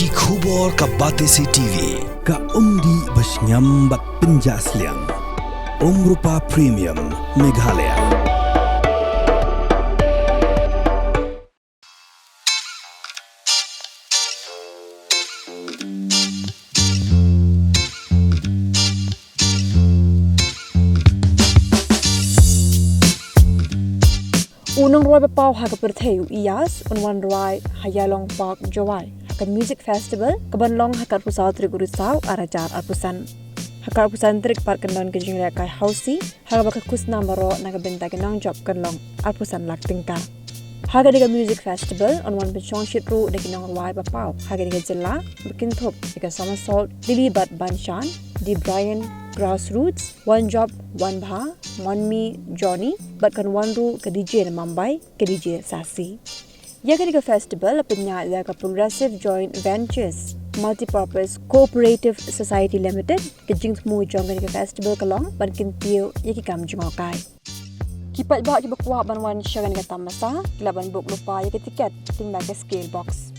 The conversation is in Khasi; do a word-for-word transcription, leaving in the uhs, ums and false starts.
Ki khubor ka Batesi T V, ka umdih ba shngiam bad pynjah sliang. Umrupa Premium, Meghalaya. U nongrwai ba paw ha ka pyrthei u Iyaz un wan rwai ha Yalong Park, Jowai, ha ka Music Festival ka ban long ha ka arphew saw tarik u Risaw ar hajar arphew san. Ha ka arphew san tarik pat kan don ka jinglehkai hausi ha kaba ka khusnam baroh na ka bynta ki nongjop kan long arphew san lak tyngka. Ha kane ka Music Festival yn wan pynshongshit ruh da ki nongrwai ba paw ha kane ka jylla ba kynthup ïa ka Somersault, Lily Bud Banshan, The Brian, Grassroots, One Job One Bha, Monmi, Johnny, bad kan wan ruh ka D J na Mumbai, ka D J Sasi. Ïa kane ka festival la pynïaid da ka Progressive Joint Ventures Multipurpose Cooperative Society Limited. Ka jingthmu jong kane ka festival ka long ban kyntiew ïa ki kam jngohkai. Ki paidbah kiba kwah ban wan sha kane ka tamasa ki lah ban book lypa ïa ka tiket lyngba ka Scale Box.